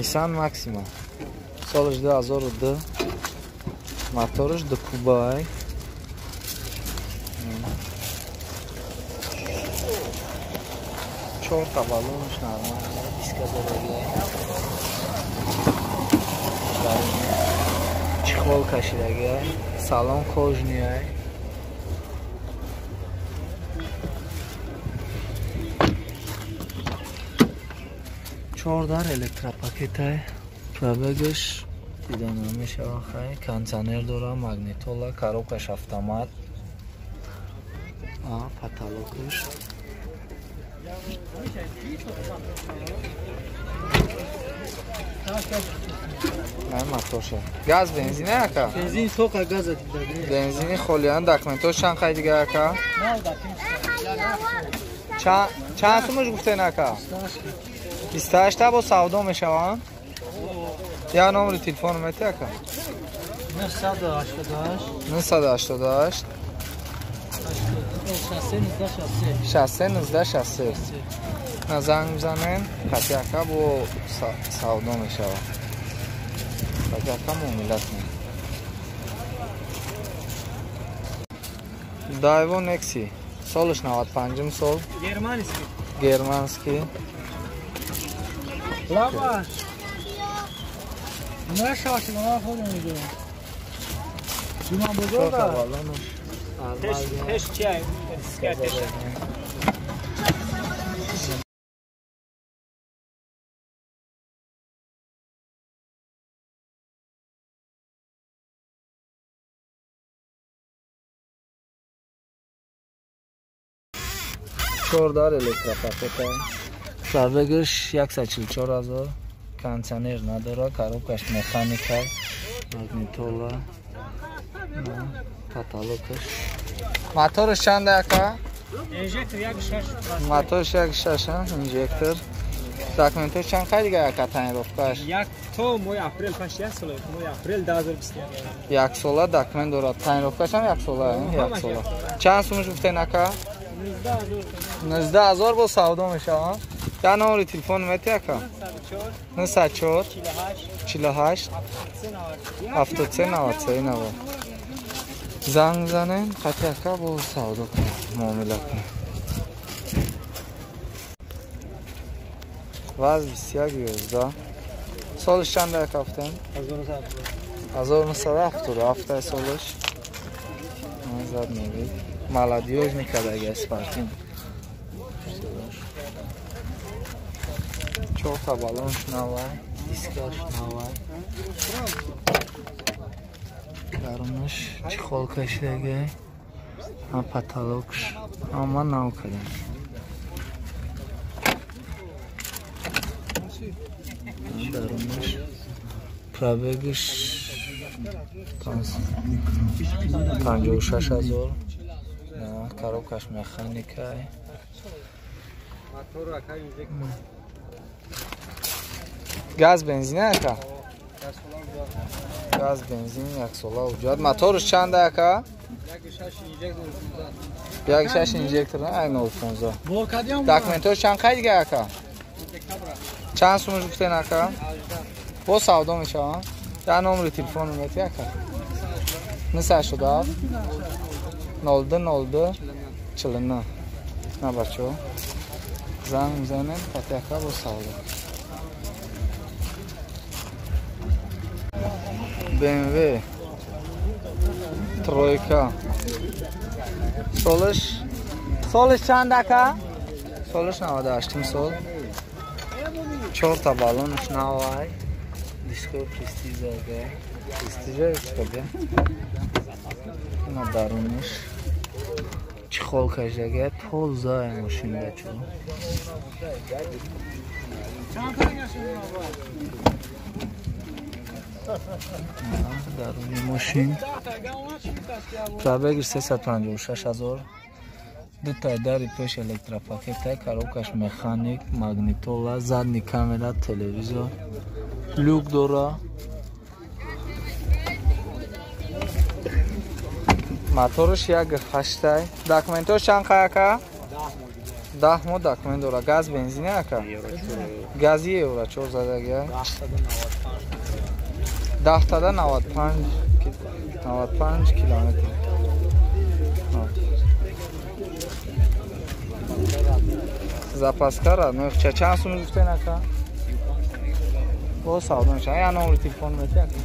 Nissan Maxima. Солиш 2002. Моторш 2 кубай. Чорта баллонш нормально, диска задагӣ. Чехол кашидагӣ, салон кожаный. Чордар электропакетай. Пробегаш дида намешава хай. Кондиционер дора, магнитола, коробкаш автомат. А потолокаш. Не мотоша. Газ бензин ака? Бензин сока газ Бензини холиан документош чанд қай дига ака? Чанд сумаш гуфтен ака? 28 та бо савдо мешаванд? Я номери телефон мети ака? 988 988 63 19 63. На занг мизанем, хати ака бо савдо мешавад. Хати ака муомилат мекунад. Дайво Некси. Солиш 95 сол. Германский. Германский. Лабаш. Не шашина ходим иду. Диман бузург. Пеш чай, Чордар электропакета. Пробегаш 144 000. Кондиционер надора, коробкаш механика, магнитола, потолокаш. Моторш чанд ака? Инжектор 1.6. Моторш 1.6, инжектор. Документош чанд қай дига ака тонировкаш? Як то моҳи апрел паш як сола, моҳи апрел 2021. Як сола документ дорад. Тонировкаш ҳам як сола, як сола. Чанд сумаш гуфтен ака? 19 000 бо савдо мешавад. Я номери телефон мети ака? 904 48 73 93 90. Занг занен, хати ака бо савдо кунед, муомила кунед. ВАЗ 21 11. Солиш чанд ака гуфтем? 1977 солиш. Зад мегӯед. Молодёжный кадаги спортивный. Чорта баллонш навай, дискаш навай. Дарунаш чехол кашидаги, ҳам потолокш, ҳама нав кардем. Дарунаш пробегаш 56 000. Коробкаш механика. Газ бензин ака? Газ бензин як сола уҷад. Моторш чанд ака? 1.6 инжектор, ай 0.15. Документош чанд қай дига ака? Чанд сумаш гуфтен ака? Бо савдо мешаванд. Я номери телефон мети ака? 987 02 02 49. На бачо. Занг мизанем, хати ака бо савдо. BMW тройка. Солиш чанд ака? Солиш 98 сол. Чорта баллонш навай. Диско престижага. Престижа чикабе. Ина дарунаш. Чехол кашдага, тоза мошин бачо. Даруни мошин. Пробег 356 000. Дута дари пеш электропакета, коробкаш механик, магнитола, задний камера, телевизор, люк дора. Моторш 1.8. Документош чанд қай ака? 10 моҳ документ дора. Газ бензин ака? Гази евро 4 задага. 10 95 95 километр. Запаска родной. Чанд сум гуфтен ака? Бо савдо мешава. Я номери телефон мети ака?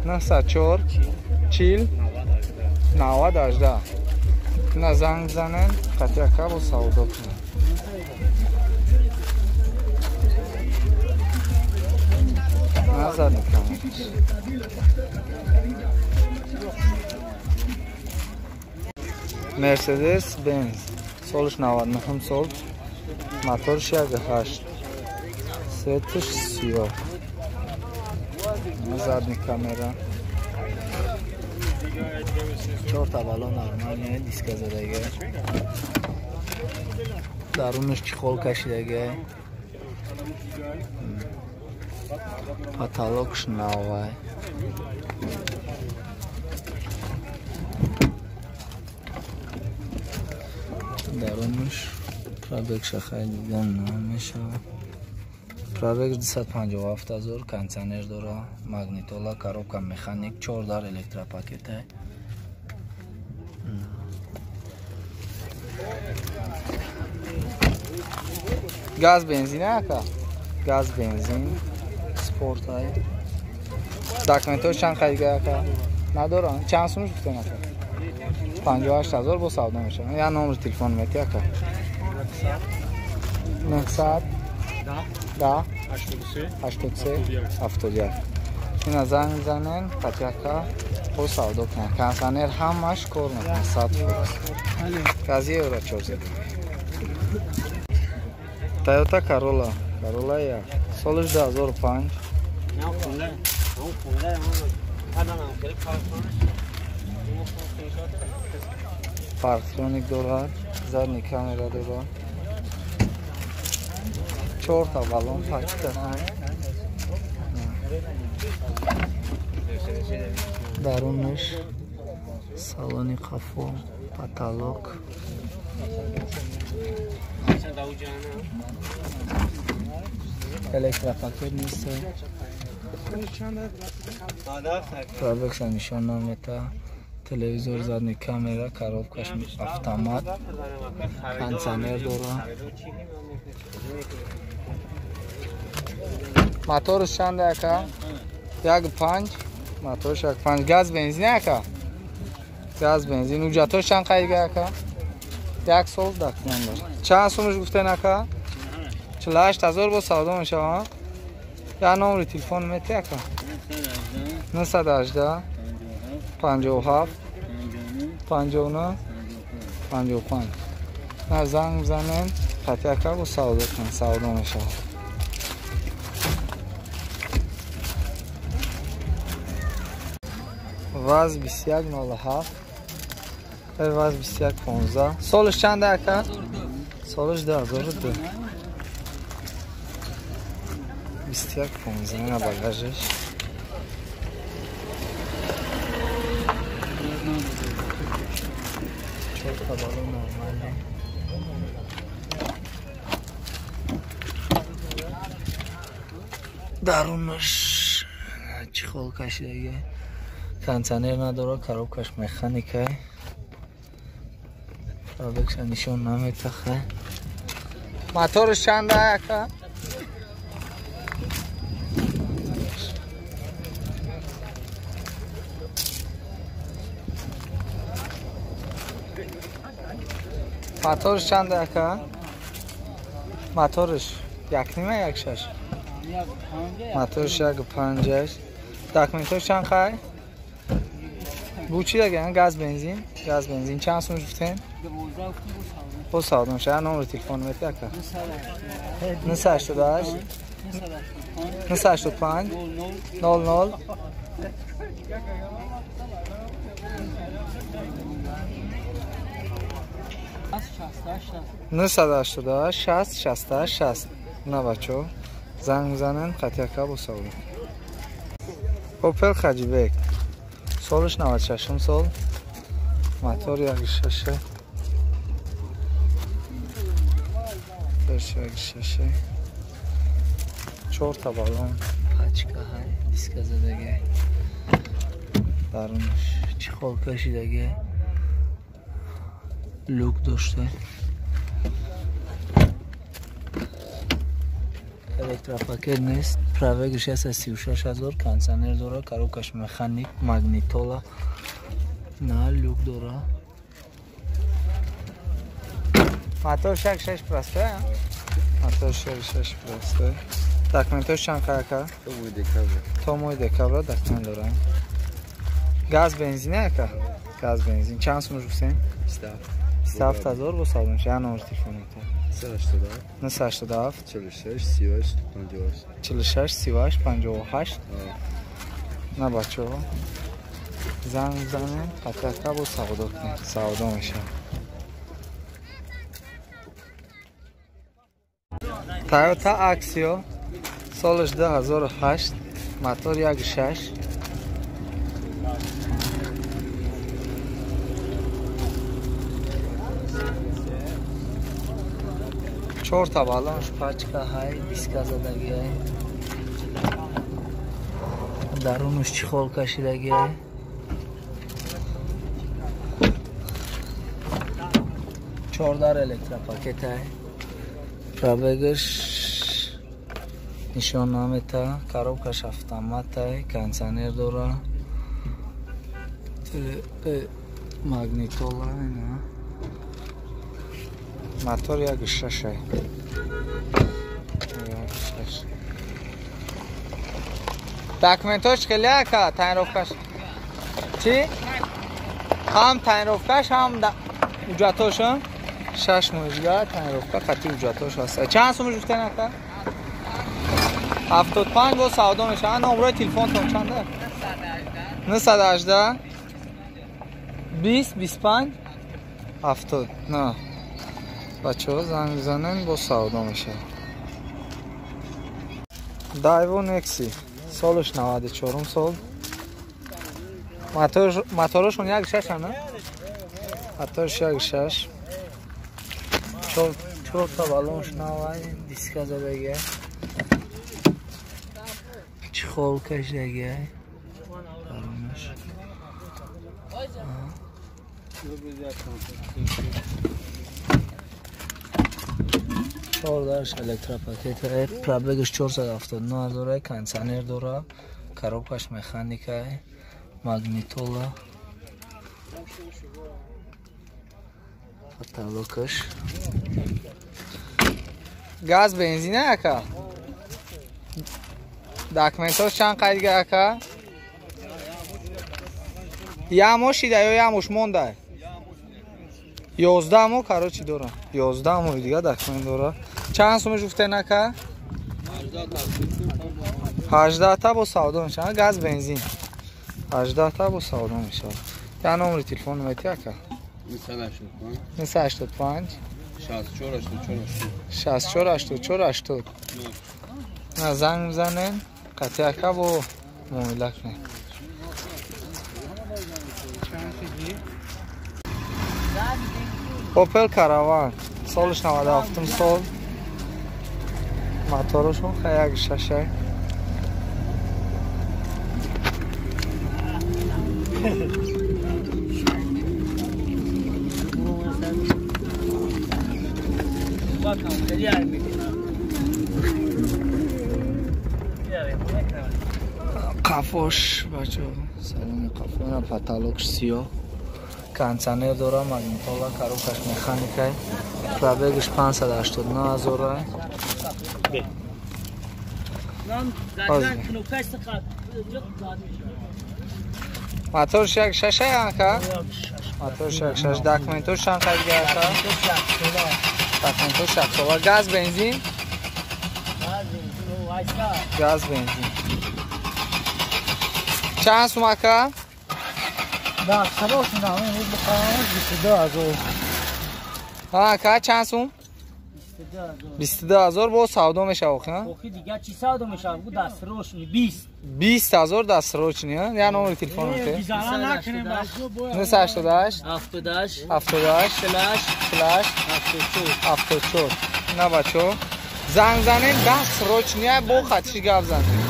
904 40 90 18. На занг занен, қати ака бо савдо кунен. Назад мекунам. Мерседес Бенз. Солиш 99 сол. Моторш 1.8. Цветш сиёҳ. Задний камера. Чорта балон нормальный, диска задага. Дарунаш чехол кашидага. Потолокш навай. Дарунаш пробег шахай дидан намешавад. Пробег 257 ҳазор, кондиционер дора, магнитола, коробка механик, 4 дар электропакета. Газ бензин ака? Газ бензин, спорт ай. Документош чанд қайдга ака? Надорам. Чанд сумаш гуфтем ака? 58 ҳазор бо савдо мешавад. Я номери телефон мети ака? 900 10 83 71. Ина занг занен, қати ака бо савдо кунад. Кондиционер ҳамаш кор мекунад 100%. Гази евро 4. Toyota Corolla, Corolla 1. Солиш 2005. Парктроник дорад, задний камера дорад. Чорта балон пачка. Дарунаш салони қафо, потолок. Электропакет нест. Пробегша нишон намета. Телевизор, задний камера, коробкаш автомат, кондиционер дора. Моторш чанд ака? 1.5. Моторш 1.5. Газ бензин ака? Газ бензин. Уҷатош чанд қайдга ака? 1 сол документ дор. Чанд сумаш гуфтен ака? 48 ҳазор бо савдо мешавад. Я номери телефон мети ака? 918 57 59 55. На занг бизанем, қати ака бо савдо кунем, савдо мешавад. ВАЗ 2107, ВАЗ 2115. Солиш чанд ака? Солиш 2002. 2115 на багажаш. Чорта балон нормально. Дарунаш чехол кашидаги. Кондиционер надора, коробкаш механика. Пробегша нишон наметаха. Моторш чанд ака? Моторш чанд ака? Моторш 1.5 1.6. Моторш 1.5. Документош чанд қай? Бу чӣ даган? Газ бензин? Газ бензин чанд сум гуфтем? Бо савдо мешавад. Номери телефон мети ака? 988 985 00 988 60 68 60. На бачо занг мезанен, қати ака бо савдо. Опел Хаҷибек. Солиш 96 сол. Мотор 1.6. Моторш 1.6. 4 та баллон пачка ҳай, диска задаги. Дарунаш чехол кашидаги. Люк дошта. Электропакет нест. Пробегаш 136 000, кондиционер дора, коробкаш механик, магнитола. На люк дора. Мотор 1.6 простой, а? Мотор 1.6 простой. Документош чанд ака? То моҳи декабр. То моҳи декабр документ дорам. Газ бензин ака? Газ бензин. Чанд сумаш гуфтем? 27. 27 000 бо савдо мешава. Я номер телефонато. 987 987 46 38 58. 46 38 58. На бачаҳо. Занг бизанем, хатака бо савдо кунем. Савдо мешава. Toyota Axio солаш 2008, мотор 1.6. Чор та баллонш пачка ҳай, диска задаги ҳай. Дарунаш чехол кашидаги ҳай. Чордар электропакет ҳай. Пробегаш нишон намета, коробкаш автомат ҳай, кондиционер дора. Магнитола ина. Мотор 1.6 ҳай. 1.6. Документош хеле ака, тайировкаш. Чӣ? Ҳам тайировкаш, ҳам ҳуҷҷатош, 6 моҳ тайировка қатъи ҳуҷҷатош ҳаст. Чанд сумаш гуфтен ака? 75 бо савдо мешавад. Номрои телефонтон чанд аст? 918 20 25 70. На. Бачаҳо занг бизанем, бо савдо мешавад. Daewoo Nexi солаш 94 сол. Моторошон 1.6 на? Моторш 1.6. 4 та баллонш навай, диска задаги. Чехол кашидаги. Дарунаш. Чордаш электропакет, пробегаш 479 000, кондиционер дора, коробкаш механика, магнитола, потолокаш. Газ бензин ака? Документош чанд қайдга ака? Як моҳ шида ё як моҳ монда? 11 моҳ короче дора. 11 моҳ дига документ дора. Чанд сумаш гуфтен ака? 18 та бо савдо мешавад. Газ бензин. 18 та бо савдо мешавад. Я номери телефон мети ака? 985 64 84 64 84 80. На занг бизанем, қатъи ака бо муомила кунем. Opel Caravan солаш 97 сол. Моторошон хай 1.6. Қафош бачо, салони қафо, ина потолокш сиёҳ. Кондиционер дора, магнитола, коробкаш механикай. Пробегаш 589 000. Мотор 1.6 ака? Мотор 1.6. Документош чанд қайдга ака? Документош 6 сола. Газ бензин? Газ бензин. Чанд сум ака? Да, хороший нам, мы 22 000. Ака чанд сум? 22 000 бо савдо мешава, ха? Охи дига чи савдо мешава? Бу дастрочни 20. 20 000 дастрочни, я номер телефона те. 988 78 78 48 48 74. На бачо. Занг занем, даст срочния, бо хатши гап занем.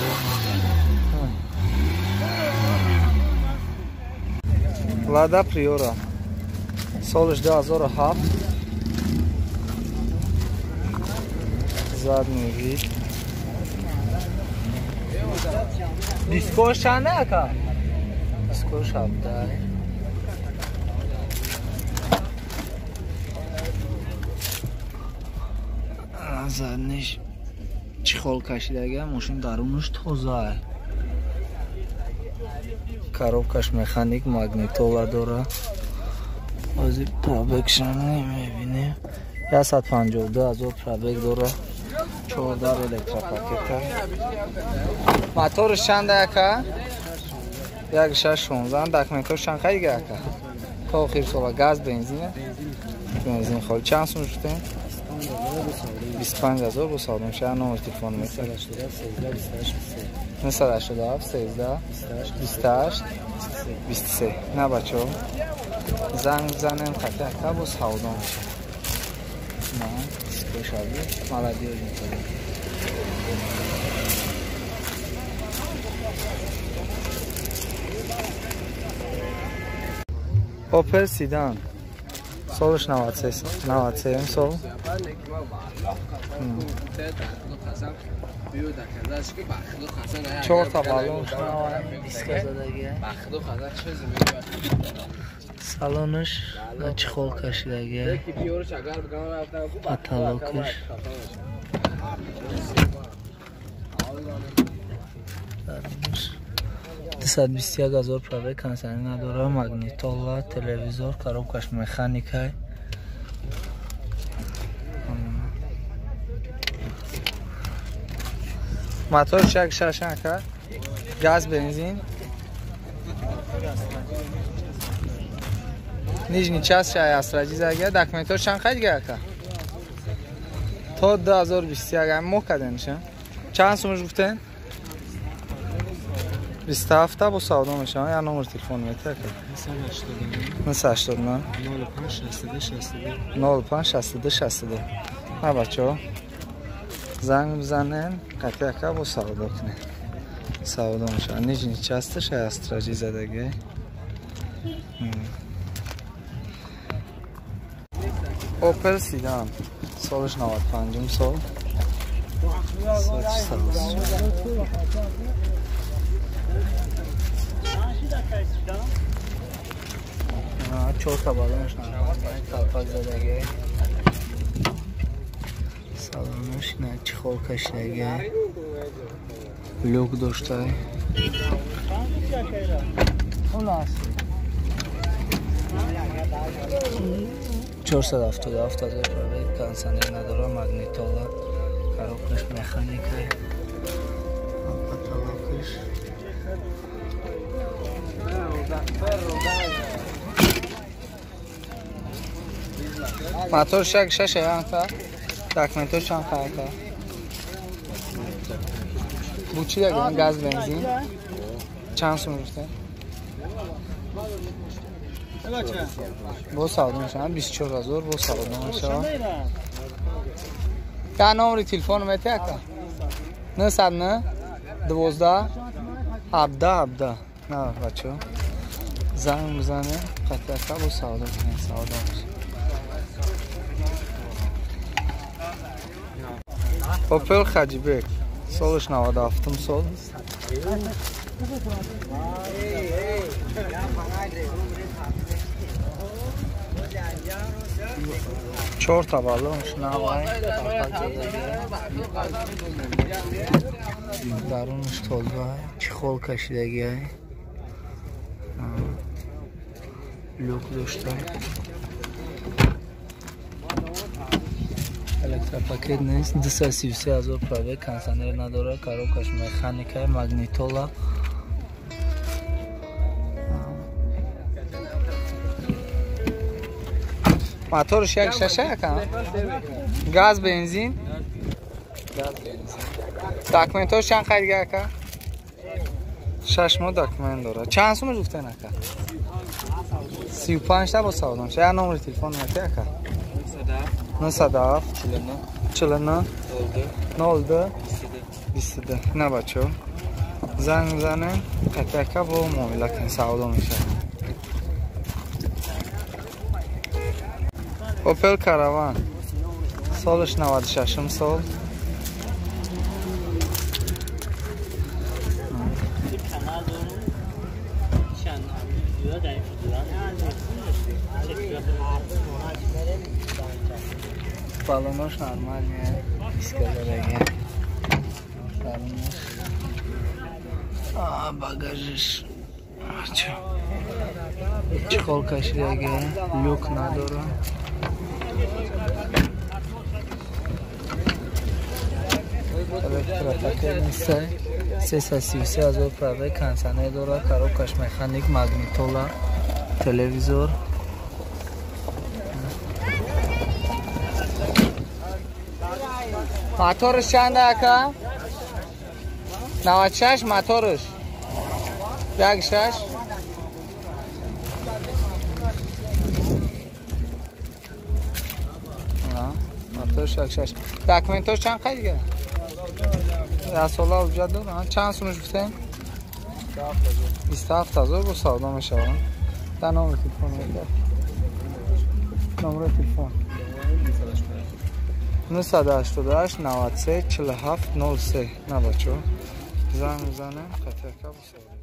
Лада Приора. Солиш 2007. Задний вид. Дискош чанде ака? Дискош 17. Задниш чехол кашидага, мошин дарунаш тоза. Коробкаш механик, магнитола дора. Ҳозир пробегшам мебинем. 152 ҳазор пробег дора. 14 электропакета. Моторш чанд ака? 1616. Документош чанд қайга ака? То охир сола газ, бензин? Бензин холи. Чанд сум шудем? 25 ҳазор бо савдо мешавад. Номер телефон метавонад. 987 13 28 23. На бачо, занг бизанем, хати ака бо савдо мешавад. На, спешави, молодежь. Opel Sedan. Солиш 93 сол. Чорта балон диска задаги. Салонаш чехол кашидаги. Потолокаш. 221 ҳазор пробег, кондиционер надора, магнитола, телевизор, коробкаш механика. Мотор 1.6 ака? Газ, бензин. Нижний часть шай астраҷи зага. Документош чанд қайд ака? То 2021 моҳ кардем ша. Чанд сумаш гуфтен? 27 бо савдо мешавад. Я номер телефон метака. 989 05 62 62. На бачо. Занг бизанем, қатъи ака бо савдо кунем. Савдо мешавад. Нижний часть шай астраҷи задаги. Opel Sedan. Солиш 95 сол. Чорта балонш калпак задаги. Салонаш на чехол кашидаги. Люк доштай. 477 ҳазор пробег, кондиционер надора, магнитола, коробкаш механика, потолокаш. Мотор 1.6 ака? Документош чанд ака? Бу чи даган? Газ, бензин? Чанд сум гуфта? Бо савдо мешавад. 24 ҳазор бо савдо мешавад. Я номери телефон мети ака? 909 12 17 17. На бачо. Занг бизанем, қатъи ака бо савдо кунем, савдо мешавад. Opel Хаҷибек. Солиш 97 сол. Чорта балонш навай, дарунаш тоза, чехол кашидагиай, люк дошта, электропакет нест, 233 ҳазор пробег, кондиционер надора, коробкаш механика, магнитола. Моторш 1.6 ака? Газ, бензин? Газ, бензин. Документош чанд қайдга ака? 6 моҳ документ дорад. Чанд сумаш гуфтен ака? 35 та бо савдо мешавад. Я номери телефон мети ака? 907 49 02 22. На бачо. Занг мезанем, қатъяка бо муомила кунем, савдо мешавад. Opel Caravan. Солаш 96 сол. Балонош нормальные, дискадараги. Балонош. А, багажиш. Чо? Чехол кашидаги, люк надора. Электропакет нест. 333 ҳазор праве кондиционер дора, коробкаш механик, магнитола, телевизор. Моторш чанд ака? 96 моторш. 16. Моторш 16. Документош чанд қай дига? Расола ҳуҷҷат дорад. Чанд сумаш гуфтем? 27 ҳазор бо савдо мешавад. Дар номери телефон мекард. Номери телефон 988 93 47 03. На бачо. Занг мезанем, қатъяка бо савдо.